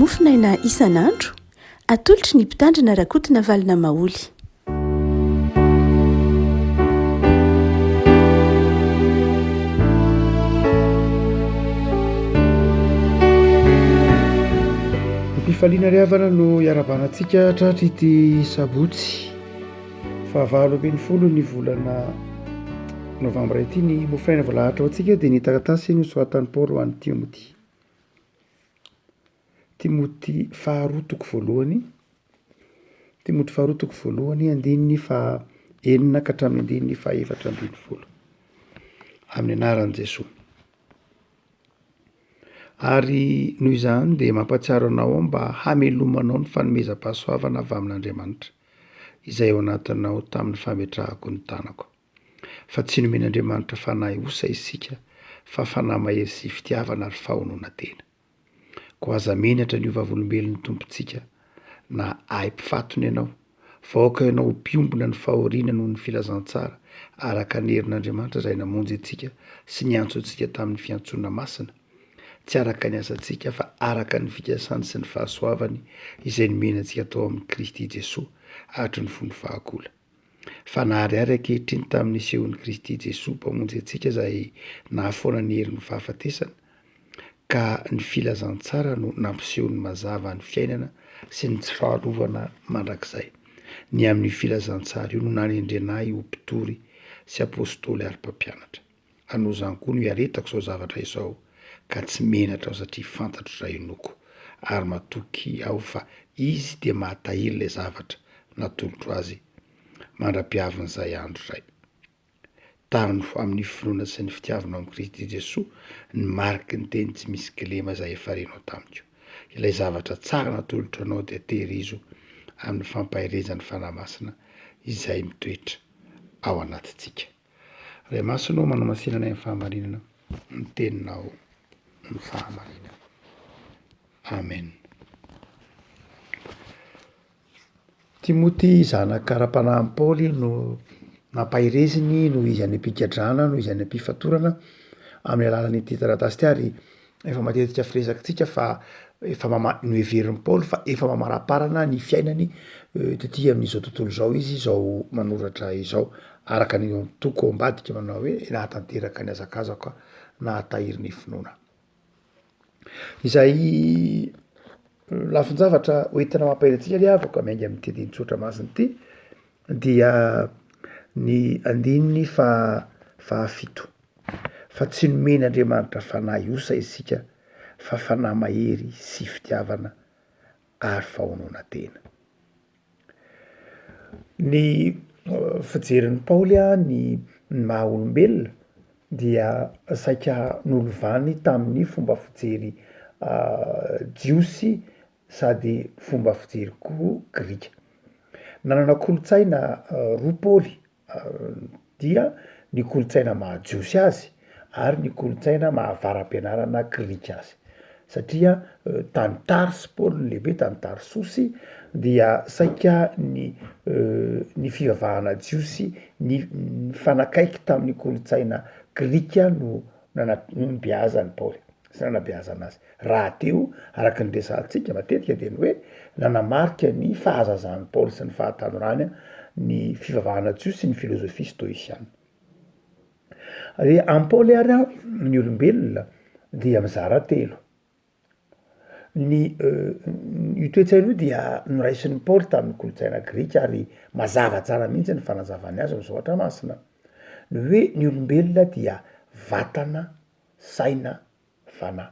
Mofonaina isan'andro, atolotry ny Mpitandrina Rakotonavalona Maholy. Am-pifaliana ry havana no iarahabana antsika tratry ity sabotsy fahavalo ambin'ny folo ny volana novambra ity. Ny mofonaina voalahatra ho antsika dia ny taratasy nosoratan'i Paoly ho an'i Timoty. Timoty faharoa toko voalohany, Timoty faharoa toko voalohany andininy faha enina ka hatramin'ny andininy faha 14. Amin'ny anaran'i Jesoa. Ary noho izany dia mampahatsiaro anao aho mba hamelomanao ny fanomezam-pahasoavana avy amin'Andriamanitra, izay ao anatinao tamin'ny fametrahako ny tanako. Fa tsy nomen'Andriamanitra fanahy osa isika, fa fanahy mahery sy fitiavana ary fahononan-tena. Koa aza menatra ny ho vavolombelon'ny Tompontsika, na ahy mpifatona ianao, fa aoka ianao ho mpiombona ny fahoriana noho ny filazantsara, araka ny herin'Andriamanitra izay namonjy antsika sy niantso antsika tamin'ny fiantsoana masina, tsy araka ny asantsika fa araka ny fikasany sy ny fahasoavany izay nomeny antsika tao amin'i Kristy Jesoa hatry ny fony fahagola. Fa naharihary ankehitriny tamin'ny nisehoan'i Kristy Jesoa Mpamonjy antsika izay nahafoana ny herin'ny fahafatesana, ka ny filazantsara no nampiseho ny mazava ny fiainana sy ny tsy fahalovana mandrakizay. Ny amin'io filazantsara io no nanendrena ahy ho mpitory sy apostoly ary mpampianatra. Ary noho izany koa no iaretako izao zavatra izao, ka tsy menatra aho satria fantatro izay inoako, ary matoky aho fa Izy dia mahatahiry ilay zavatra natolotro Azy mandra-piavin'izay andro izay. Tano amin'ny finoana sy ny fitiavana ao amin'i Kristy Jesoa ny mariky ny teny tsy misy kilema izay efa renao tamiko. Ilay zavatra tsara natolotro anao dia tehirizo amin'ny fampaherezan'ny Fanahy Masina izay mitoetra ao anatintsika. Ray Masina ô, manamasina anay amin'ny fahamarinana, ny teninao no fahamarinana. Amen. Timoty zanaka ara-panahin'i Paoly no nampahereziny noho izy any am-pigadrana, noho izy any am-pifatorana amin'ny alalan'ity taratasy ity ary efa matetika firesakitsika fa efa mama- noheverin'i Paoly fa efa mamaraparana ny fiainany tety amin'izao tontolo izao izy izao manoratra izao, araka ny toko ao ambadika manao hoe nahatanteraka ny hazakazaka nahatahiry ny finoana. Izay lafin-javatra hoentina mampahery antsika ry havako miainga amin'ity andinin-tsoratra masina ity dia ny andininy faha fahafito. Fa tsy nomen'Andriamanitra fanahy osa isika fa fanahy mahery sy fitiavana ary fahononan-tena. Ny fijerin'i Paoly ny maha olombelona dia saika nolovany tamin'ny fomba fijery jiosy sady fomba fijery koa grika. Nanana kolontsaina roa Paoly dia ny kolontsaina maha jiosy azy ary ny kolontsaina maha avara-pianarana grika azy, satria tany Tarse Paoly no lehibe, tany Tarsosy dia saika ny ny fivavahana jiosy ny nifanakaiky tamin'ny kolontsaina grika no nana- nobeazan'i Paoly. sy nanabeazana azy rahateo, araka ny resahantsika matetika dia ny hoe nanamarika ny fahazazan'i Paoly sy ny fahatanorany ny fivavahana jiosy sy ny filozofia stoisiana. Ary amin'i Paoly ary an, ny olombelona dia mizara telo. Ny io toe-tsaina io dia noraisin'i Paoly tamin'ny kolontsaina grika ary mazava tsara mihitsy ny fanazavany azy amin'ny soratra masina. Ny hoe ny olombelona dia vatana saina, fanahy.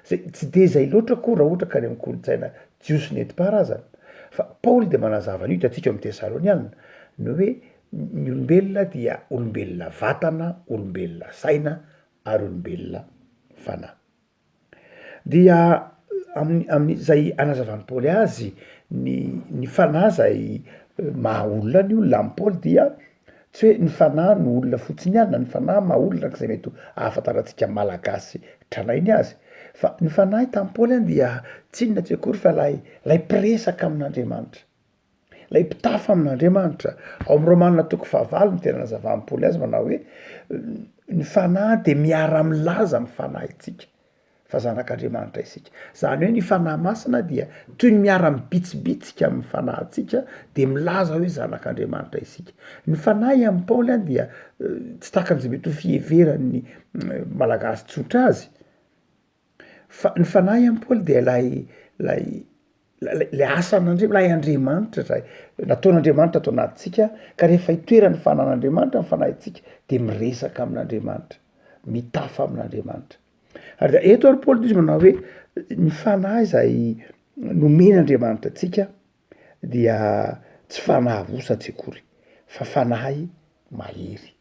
Zay, tsy de zay loatra akory raha ohatra ka any amin'ny kolontsaina jiosy nentim-paharazana, fa Paoly de manazava an'io, hitantsika ao amin'ny Tesaloniana, ny hoe ny olombelona dia olombelona vatana, olombelona saina ary olombelona fanahy. Dia amin'ny amin'izay anazavan'i Paoly azy ny ny fanahy zay maha olona ny olona amin'i Paoly dia tsy hoe ny fanahy no olona fotsiny ihany na ny fanahy maha olona araka izay mety ho ahafantarantsika malagasy tranainy azy fa ny fanahy tamin'i Paoly any dia tsy inona tsy akory fa lay lay mpiresaka amin'Andriamanitra. Ilay mpitafa amin'Andriamanitra. Ao amin'ny Romana toko fahavalo no tena anazavan'i Paoly azy manao hoe, ny fanahy dia miara-milaza amin'ny fanahintsika. Fa zanak'Andriamanitra isika. Izany hoe ny Fanahy Masina dia toy ny miara-mibitsibitsika amin'ny fanahintsika de milaza hoe zanak'Andriamanitra isika. Ny Fanahy amin'i Paoly an dia tsy tahaka an'izay mety ho fiheveran'ny Malagasy tsotra azy, fa ny Fanahy amin'i Paoly dia ilay ilay ilay asan'Andria- ilay Andriamanitra zay nataon'Andriamanitra ato anatintsika ka rehefa itoeran'ny fanan'Andriamanitra ny fanahintsika de miresaka amin'Andriamanitra, mitafa amin'Andriamanitra. Ary dia eto ary Paoly izy manao hoe ny fanahy izay nomen'Andriamanitra antsika dia tsy fanahy osa tsy akory fa fanahy mahery.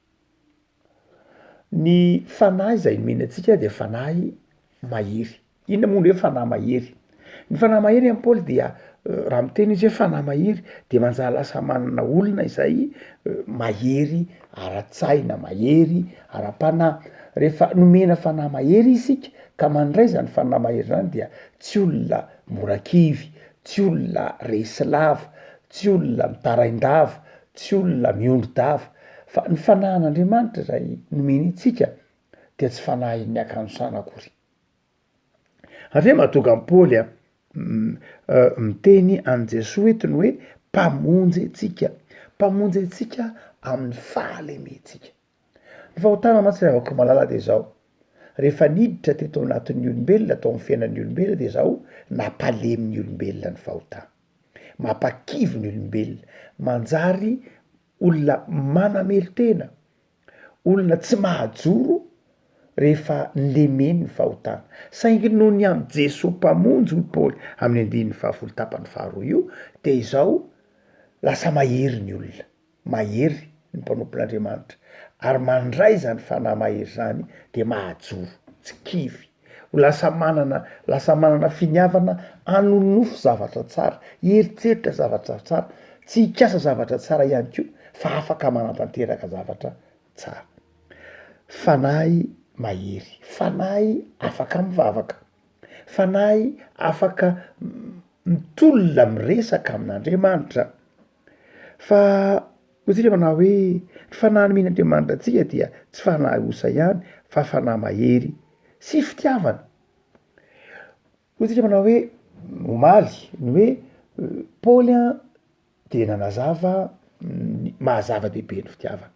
Ny fanahy izay nomena antsika dia fanahy mahery. Inona moa ny hoe fanahy mahery? Ny fanahy mahery amin'i Paoly dia raha miteny izy hoe fanahy mahery de manjary lasa manana olona izay mahery ara-tsaina, mahery ara-panahy. Rehefa nomena fanahy mahery isika ka mandray zany fanahy mahery zany dia tsy olona mora kivy, tsy olona resy lava, tsy olona mitarain-dava, tsy olona miondri-dava fa ny fanahin'Andriamanitra izay nomeny antsika dia tsy fanahin'ny hakanosana akory. Ary ve mahatonga an'i Paoly a miteny an'i Jesoa eto ny hoe mpamonjy antsika, mpamonjy antsika amin'ny fahalementsika. Ny fahotana mantsy ry havako malala de zao, rehefa niditra teto anatin'ny olombelona tao amin'ny fiainan'ny olombelona de zao nampalemy ny olombelona ny fahotana, mampakivy ny olombelona, manjary olona manamelo-tena, olona tsy mahajoro rehefa lemeny ny fahotana. Saingy noho ny amin'i Jesoa Mpamonjy hoy Paoly amin'ny andininy fahafolo tapany faharoa io dia izao, lasa mahery ny olona, mahery ny mpanompon'Andriamanitra ary mandray izany fanahy mahery izany dia mahajoro, tsy kivy, ho lasa manana lasa manana finiavana hanonofy zavatra tsara, hieritreritra zavatra tsara, tsy hikasa zavatra tsara ihany koa fa afaka manatanteraka zavatra tsara. Fanahy mahery, fanahy afaka mivavaka, fanahy afaka mitolona miresaka amin'Andriamanitra. Fa hoy tsika manao hoe ny fanahy nomen'Andriamanitra antsika dia tsy fanahy osa ihany fa fanahy mahery sy fitiavana. Hoy tsika manao hoe omaly ny hoe Paoly an dia nanazava ny maha zava-dehibe ny fitiavana.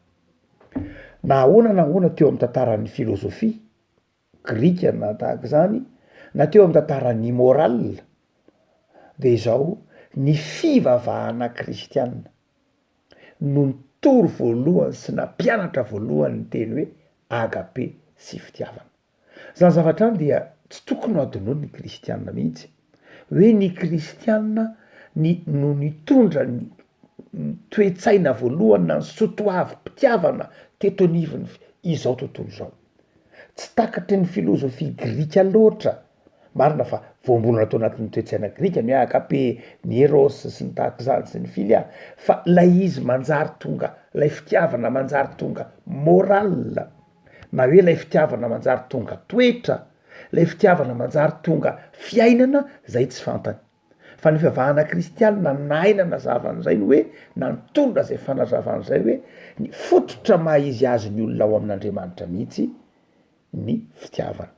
Na ahoana na ahoana teo amin'ny tantaran'ny filôzôfia grika na tahaka izany, na teo amin'ny tantaran'ny morale dia izao, ny fivavahana kristiana no nitory voalohany sy nampianatra voalohany ny teny hoe agape sy fitiavana. Zany zavatra zany dia tsy tokony ho adinoin'ny kristiana mihitsy, hoe ny kristiana ny no nitondra ny toe-tsaina voalohany na ny soatoavim-pitiavana teto anivon'ny izao tontolo izao. Tsy takatry ny filozofia grika loatra, marina fa voambolana tao anatin'ny toe-tsaina grika ny hoe agape, ny eros sy ny tahaka izany sy ny philia, fa ilay izy manjary tonga, ilay fitiavana manjary tonga morale. na hoe ilay fitiavana manjary tonga toetra, ilay fitiavana manjary tonga fiainana zay tsy fantany. Fa ny fivavahana kristianina nahay nanazava an'izay ny hoe nantondra zay fanazavana zay hoe ny fototra maha izy azy ny olona ao amin'Andriamanitra mihitsy ny fitiavana.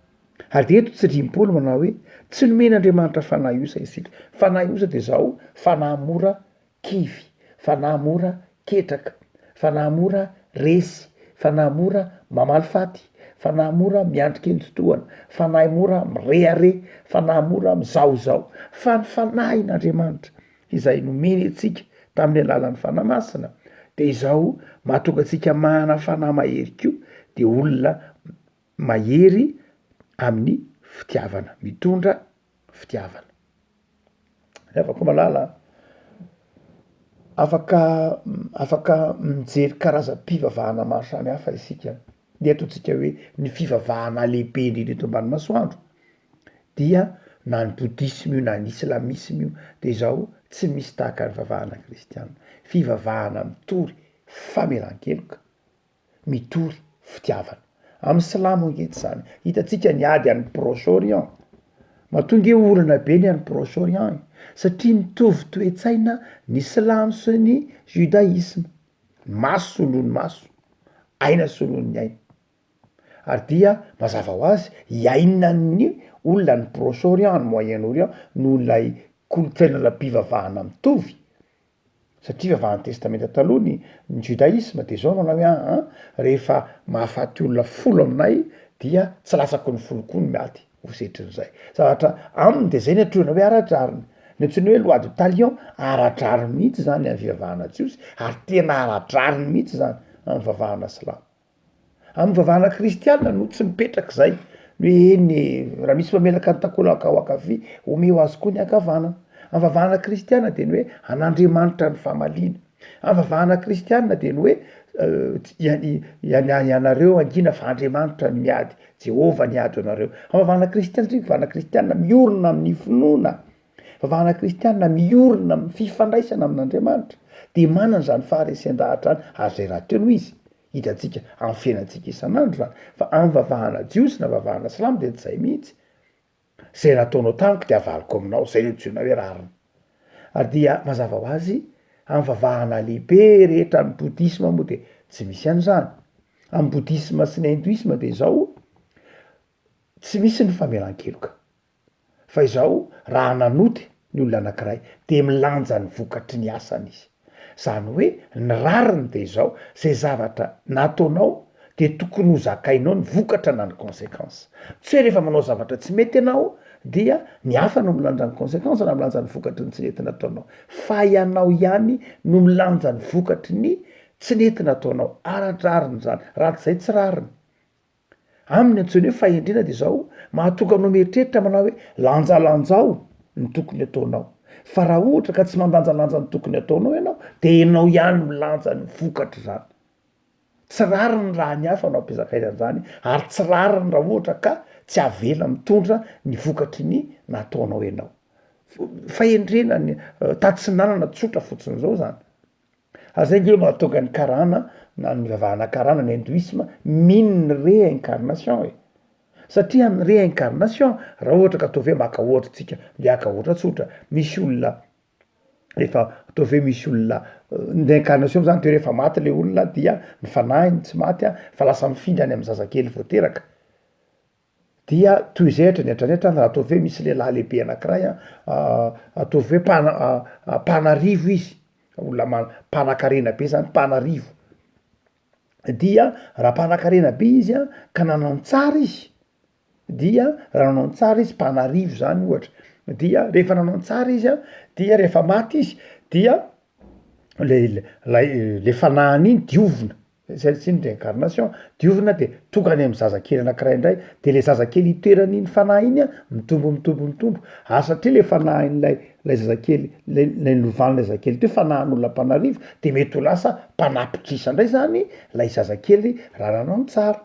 Ary dia eto tsindrian'i Paoly manao hoe tsy nomen'Andriamanitra fanahy osa isika. Fanahy osa dia zao, fanahy mora kivy, fanahy mora ketraka, fanahy mora resy, fanahy mora mamaly faty, fanahy mora miandry kendritohana, fanahy mora mirehareha, fanahy mora mizahozaho, fa ny fanahin'Andriamanitra izay nomeny antsika tamin'ny alalan'ny Fanahy Masina dia izao mahatonga antsika manana fanahy mahery koa, dia olona mahery amin'ny fitiavana, mitondra fitiavana. Ry havako malala a, afaka afaka mijery karazam-pivavahana maro samy hafa isika, ny ataontsika hoe ny fivavahana lehibe indrindra eto ambany masoandro dia na ny bodisma io na ny islamisma io de izao tsy misy tahaka ny fivavahana kristiana, fivavahana mitory famelan-keloka, mitory fitiavana. Amin'ny silamo ange tsy zany. Hitantsika ny ady any Proche Orient. Matoa nge olana be ny any Proche Orient e, satria mitovy toe-tsaina ny silamo sy ny judaisme. Maso solon'ny maso, aina solon'ny aina. Ary dia mazava ho azy, iainan'ny olona any Proche Orient, any Moyen Orient, noho ilay kolontsaina ara-pivavahana mitovy, satria fivavahan'ny testamenta taloha ny ny judaisme de zao manao hoe aa rehefa mahafaty olona folo aminay dia tsy latsaky ny folo koa ny maty ho setrin'izay, zavatra aminy de zay ny antsoina hoe ara-drariny, ny antsoina hoe loi de talion ara-drariny mihitsy zany amin'ny fivavahana jiosy ary tena ara-drariny mihitsy zany amin'ny fivavahana silamo. Amin'ny vavahana kristiana no tsy mipetraka izay, ny hoe eny e, raha misy mamelaka ny takolaka ao ankavia, omeo azy koa ny ankavanana. Amin'ny vavahana kristiana de ny hoe an'Andriamanitra ny famaliana. Amin'ny vavahana kristiana de ny hoe ianareo angina fa Andriamanitra no miady, Jehovah niady ho anareo. Amin'ny vavahana kristiana satria vavahana kristiana miorina amin'ny finoana, vavahana kristiana miorina amin'ny fifandraisana amin'Andriamanitra, de manana izany faharesen-dahatra izany, ary zay rahateo no izy. Hitantsika amin'ny fiainantsika isan'andro izany fa amin'ny vavahana jiosy na vavahana silamo dia tsy izay mihitsy. Izay nataonao tamiko dia avaliko aminao, izay no antsoina hoe rariny. Ary dia mazava ho azy amin'ny vavahana lehibe rehetra amin'ny bodisma moa dia tsy misy an'izany. Amin'ny bodisma sy ny hindoisma dia izao, tsy misy ny famelan-keloka. Fa izao, raha nanoty ny olona anankiray, dia milanja ny vokatry ny asany izy. Izany hoe, ny rariny dia izao, izay zavatra nataonao dia tokony ho zakainao ny vokatra na ny consequence. Tsy hoe rehefa manao zavatra tsy mety ianao dia ny hafa no milanja ny consequence na milanja ny vokatry ny tsy nety nataonao, fa ianao ihany no milanja ny vokatry ny tsy nety nataonao. Ara-drariny izany, raha tsy izay tsy rariny. Aminy antsoiny hoe fahendrena de zao, mahatonga anao mieritreritra manao hoe lanjalanjao ny tokony ataonao, fa raha ohatra ka tsy mandanjalanja ny tokony ataonao ianao de enao ihany milanja ny vokatr'izany, tsy rariny raha ny hafa no ampizakaina an'izany ary tsy rariny raha ohatra ka tsy avela mitondra ny vokatry ny nataonao ianao, fahendrena ny tatsinanana tsotra fotsiny zao zany. Ary zay nge mahatonga ny karana na ny vavahana karana ny hindoisme mino ny réincarnation e! Satria amin'ny réincarnation raha ohatra ka ataovy hoe maka ohatra tsika ndeha haka ohatra tsotra, misy olona efa ataovy hoe misy olona ny réincarnation zany de rehefa maty le olona dia ny fanahiny tsy maty a fa lasa mifindra any amy zazakely vao teraka. Dia toy izay hatrany hatrany hatrany raha ataovy hoe misy lehilahy lehibe anankiray an, ataovy hoe mpana- mpanarivo izy, olona ma- mpanan-karena be zany, mpanarivo, dia raha mpanan-karena be izy an ka nanao ny tsara izy, dia raha nanao ny tsara izy, mpanarivo zany ohatra, dia rehefa nanao ny tsara izy an, dia rehefa maty izy dia le lay le fanahiny iny diovina, zay tsy ny réincarnation, diovina de tonga any amy zazakely anakiray ndray, de le zazakely itoeran'iny fanahy iny an mitombo mitombo mitombo, ary satria le fanahin'ilay lay zazakely lay lay nilovan'ilay zazakely teo fanahin'olona mpanarivo de mety ho lasa mpanapitrisa ndray zany lay zazakely raha nanao ny tsara.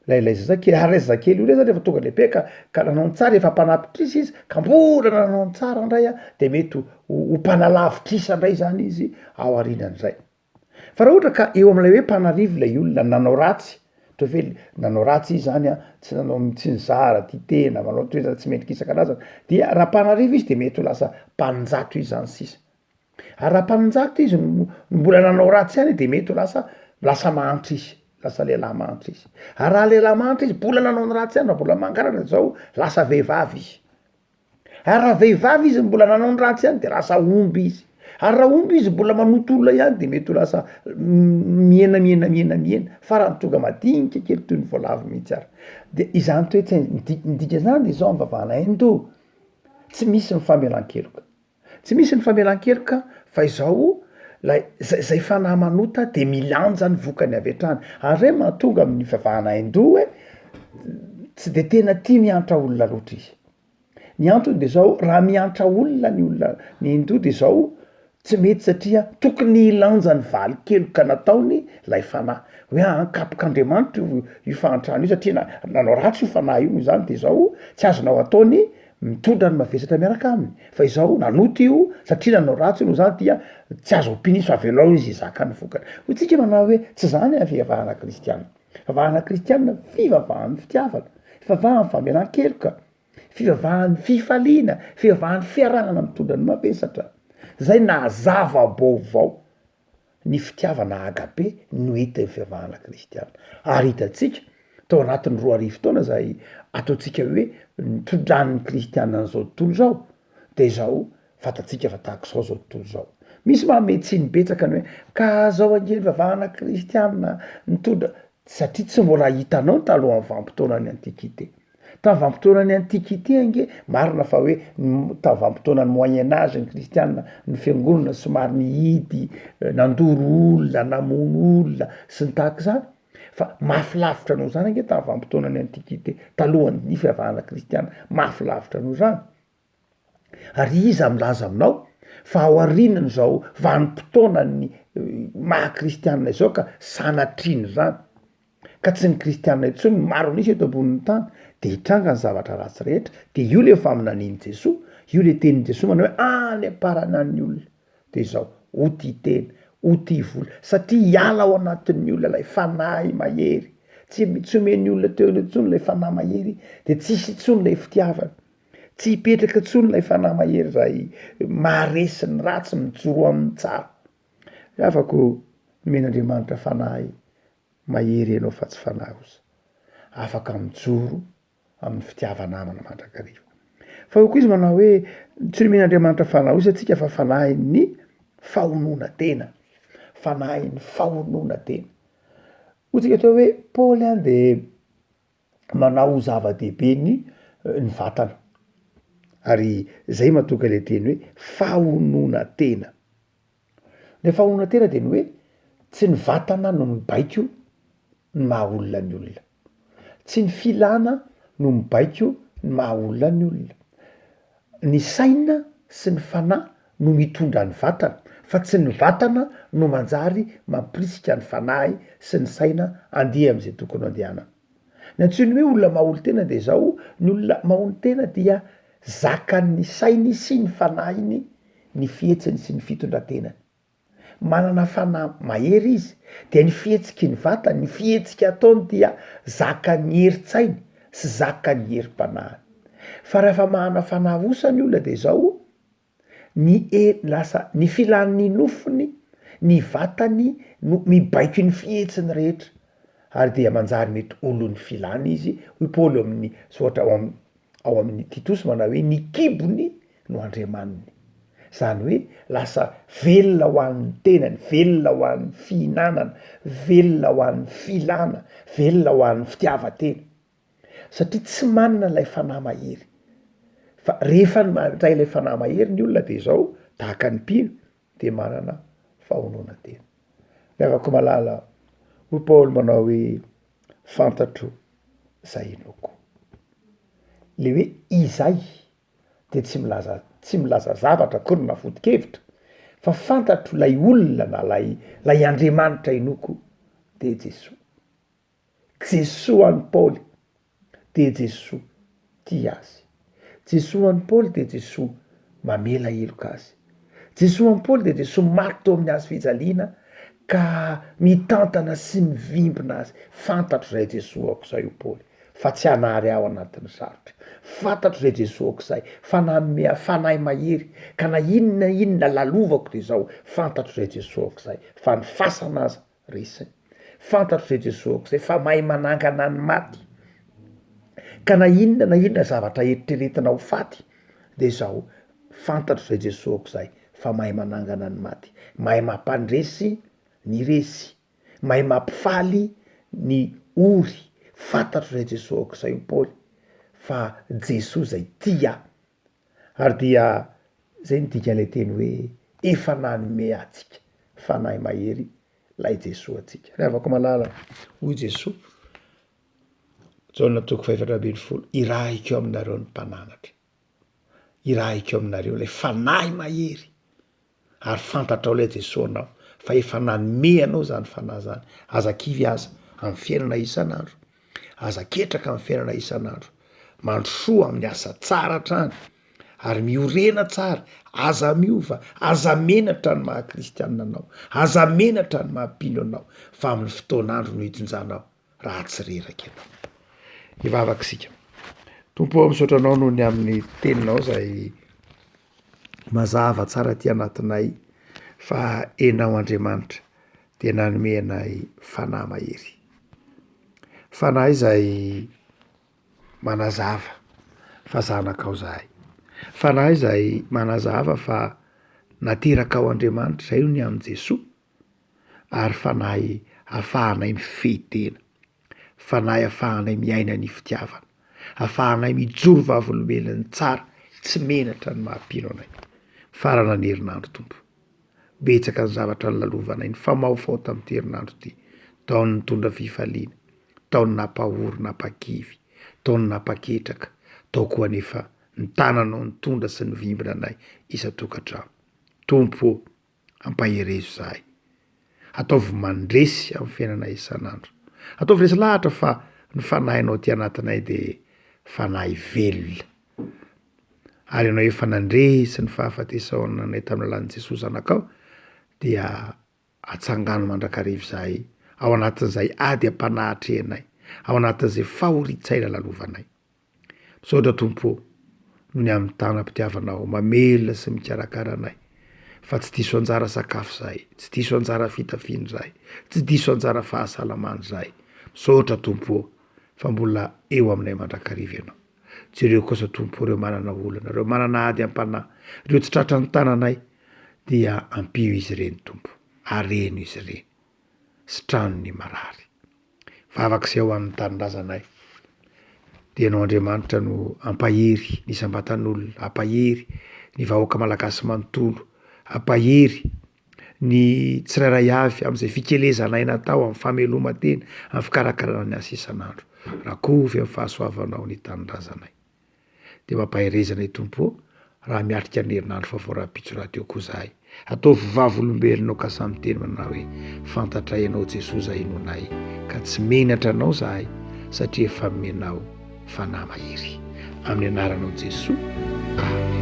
Lay lay zazakely, ary lay zazakely io ndray zany refa tonga lehibe ka ka nanao ny tsara efa mpanapitrisa izy ka mbola nanao ny tsara ndray a de mety ho ho mpanalavitrisa ndray zany izy ao aorianan'izay. Fa raha ohatra ka eo am'lay hoe mpanarivo lay olona nanao ratsy, ataovy hoe nanao ratsy izy zany a, tsy nanao tsy nizara, tia tena, manao toetra tsy mendrika isan-karazany, dia raha mpanarivo izy de mety ho lasa mpanonjato izy zany sisa. Ary raha mpanonjato izy no mbola nanao ratsy ihany de mety ho lasa lasa mahantra izy, lasa lehilahy mahantra izy. Ary raha lehilahy mahantra izy mbola nanao ny ratsy ihany, raha mbola mangalatra zao lasa vehivavy izy. Ary raha vehivavy izy mbola nanao ny ratsy ihany de lasa omby izy. Ary raha omby izy mbola manoto olona ihany de mety ho lasa mihena mihena mihena mihena, farany tonga madinika kely toy ny voalavo mihitsy ary. De izany toe-tsaina, ny di- ny dikan'izany de zao am vavahana hindou, tsy misy ny famelan-keloka. Tsy misy ny famelan-keloka fa izao lay zay zay fanahy manota de milanja ny vokany avy hatrany, ary zay mahatonga amin'ny fivavahana hindou hoe tsy de tena tia miantra olona loatra izy, ny antony de zao raha miantra olona ny olona ny hindou de zao tsy mety satria tokony hilanja ny valin-keloka nataony lay fanahy, hoe aa kapok'Andriamanitra io io fahantrana io satria na- nanao ratsy io fanahy io noho izany de zao tsy azonao atao ny mitondra ny mavesatra miaraka aminy, fa izao nanota io satria nanao ratsy io noho izany dia tsy azo ampiana izy fa avelao izy hizaka ny vokany. Hoy tsika manao hoe tsy zany ny fivavahana kristiana, fivavahana kristiana fivavahan'ny fitiavana, fivavahan'ny famelan-keloka, fivavahan'ny fifaliana, fivavahan'ny fiarahana mitondra ny mavesatra, zay naha zava-baovao ny fitiavana agape no entin'ny fivavahana kristiana. Ary hitantsika. Tao anatin'ny 2000 taona izay ataontsika hoe nitondran'ny kristiana an'izao tontolo izao, de izao fantatsika fa tahaka izao zao tontolo izao. Misy manome tsiny betsaka ny hoe ka zao ange ny vavahana kristiana nitondra, satria tsy mbola hitanao ny talohan'ny vanim-potoanan'ny antiquité. Tamin'ny vanim-potoanan'ny antiquité ange, marina fa hoe tamin'ny vanim-potoanan'ny moyen age ny kristiana, ny fiangonana somary nihidy, nandoro olona, namono olona sy ny tahaka izany, fa mafy lavitra noho izany ange tamin'ny vanim-potoanan'ny antiquité, talohan'ny fiavahana kristiana, mafy lavitra noho izany. Ary iza milaza aminao fa ao aorianan'izao vanim-potoanan'ny maha kristianina izao ka sanatrian'izany, ka tsy ny kristianina intsony no maro an'isa eto ambonin'ny tany, de hitranga ny zavatra ratsy rehetra, de io le faminanian'i Jesoa, io le tenin'i Jesoa manao hoe any am-paranan'ny olona, de izao, ho tia tena, ho tia vola, satria hiala ao anatin'ny olona ilay fanahy mahery, tsy tsy omen'ny olona teo intsony ilay fanahy mahery, de tsisy intsony ilay fitiavana. Tsy hipetraka intsony ilay fanahy mahery izay maharesy ny ratsy, mijoro amin'ny tsara. Ry havako, nomen'Andriamanitra fanahy mahery ianao fa tsy fanahy osa. Afaka mijoro amin'ny fitiava-namana mandrakariva. Fa hoy koa izy manao hoe, tsy nomen'Andriamanitra fanahy osa antsika fa fanahin'ny fahononan-tena, fanahin'ny fahononan-tena. Hoy tsika atao hoe Paoly an de manao ho zava-dehibe ny ny vatana ary zay mahatonga ilay teny hoe fahononan-tena, le fahononan-tena de ny hoe tsy ny vatana no mibaiko ny maha olona ny olona, tsy ny filana no mibaiko ny maha olona ny olona, ny saina sy ny fanahy no mitondra ny vatana fa tsy ny vatana no manjary mampirisika ny fanahy sy ny saina andeha am'zay tokony andehanana. Ny antsoiny hoe olona maha-olon-tena de zao, ny olona maha-olon-tena dia zakan'ny sainy sy ny fanahiny ny fihetsiny sy ny fitondran-tenany. Manana fanahy mahery izy, dia ny fihetsiky ny vatany, ny fihetsika ataony dia zakan'ny herin-tsainy sy zakan'ny herim-panahiny. Fa rahefa manana fanahy osa ny olona de zao, ny he- lasa ny filan'ny nofony, ny vatany no mibaiko ny fihetsiny rehetra, ary dia manjary mety olon'ny filana izy, hoy Paoly ao amin'ny soratra ao am- ao amin'ny Titosy manao hoe ny kibony no andriamaniny. Zany hoe lasa velona ho an'ny tenany, velona ho an'ny fihinanana, velona ho an'ny filana, velona ho an'ny fitiavan-tena. Satria tsy manana ilay fanahy mahery. Fa rehefa mandray ilay fanahy mahery ny olona de izao, tahaka ny mpino, de manana fahononan-tena. Ry havako malala, hoy Paoly manao hoe, fantatro izay inoako. Le hoe izay de tsy milaza tsy milaza zavatra akory na foto-kevitra fa fantatro lay olona na lay lay Andriamanitra inoako de Jesoa. Jesoa an'i Paoly de Jesoa tia azy. Jesoa an'i Paoly de Jesoa mamela heloka azy. Jesoa an'i Paoly de Jesoa maty teo amin'ny hazo fijaliana ka mitantana sy mivimbina azy. Fantatro izay Jesoako izay hoy Paoly fa tsy hanary ahy ao anatin'ny sarotra. Fantatro izay Jesoako izay fa nanome ahy fanahy mahery ka na inona inona lalovako de izao fantatro izay Jesoako izay fa ny fasana aza resiny. Fantatro izay Jesoako izay fa mahay manangana ny maty ka na inona na inona zavatra eritreretina ho faty de izao fantatro izay Jesoako izay fa mahay manangana ny maty, mahay mampandresy ny resy, mahay mampifaly ny ory, fantatro izay Jesoako izay hoy Paoly fa Jesoa izay tia ahy. Ary dia zay ny dikan'ilay teny hoe efa nanome antsika fanahy mahery lay Jesoa antsika. Ry havako malala, hoy Jesoa, Jaona toko faha-14, irahiko aminareo ny mpananatra, irahiko aminareo ilay fanahy mahery, ary fantatrao ilay Jesoa anao fa efa nanome anao izany fanahy izany, aza kivy aza amin'ny fiainana isan'andro, aza ketraka amin'ny fiainana isan'andro, mandrosoa amin'ny asa tsara hatrany, ary miorena tsara, aza miova, aza menatra ny maha kristianina anao, aza menatra ny maha mpino anao, fa amin'ny fotoan'andro no hijinjanao raha tsy reraka ianao. Hivavaka isika. Tompo ô, misaotra anao noho ny amin'ny teninao izay mazava tsara aty anatinay fa Enao Andriamanitra dia nanome anay fanahy mahery. Fanahy izay manazava fa zanakao zahay. Fanahy izay manazava fa naterakao Andriamanitra, izay no ny amin'i Jesoa, ary Fanahy afahanay mifehy tena. Fanahy afahanay miaina ny fitiavana, afahanay mijoro vavolombelon'ny tsara, tsy menatra ny maha mpino anay. Mifarana ny herinandro Tompo. Betsaka ny zavatra nolalovanay, nifamahofaho tamin'ity herinandro ity. Tao ny nitondra fifaliana, tao ny nampahory, nampakivy, tao ny nampaketraka, tao koa anefa ny tananao nitondra sy nivimbina anay isan-tokantrano. Tompo ô! Ampaherezo izahay. Ataovy mandresy amin'ny fiainanay isan'andro. Ataovy resy lahatra fa ny fanahinao aty anatinay dia fanahy velona. Ary ianao efa nandresy ny fahafatesana anay tamin'ny alalan'i Jesoa Zanakao dia atsangano mandrakariva izahay ao anatin'izay ady am-panahy atrehinay, ao anatin'izay fahorian-tsaina lalovanay. Misaotra Tompo ô, noho ny amin'ny tanam-pitiavanao mamelona sy mikarakara anay, fa tsy diso anjara sakafo izahay, tsy diso anjara fitafiana izahay, tsy diso anjara fahasalamana izahay. Misaotra Tompo ô, fa mbola eo aminay mandrakariva Ianao. Jereo kosa Tompo ô ireo manana olana, ireo manana ady am-panahy, ireo tsy tratran'ny tananay, dia ampio izy ireny Tompo, areno izy ireny, sitrano ny marary. Vavaka izay ho an'ny tanindrazanay. Dia Ianao Andriamanitra no hampahery ny isam-batan'olona, hampahery ny vahoaka malagasy manontolo, hampahery ny tsirairay avy amin'izay fikelezan'aina atao, amin'ny fameloman-tena, amin'ny fikarakarana ny asa isan'andro. Rakovy amin'ny fahasoavanao ny tanindrazanay. Dia mampahereza anay Tompo ô, raha miatrika ny herinandro vaovao rahampitso rahateo koa zahay. Ataovy vavolombelonao ka samy miteny manao hoe, fantatray Ianao Jesoa izay inoanay, ka tsy menatra Anao zahay, satria efa nomenao Fanahy mahery. Amin'ny anaranao Jesoa. Amen.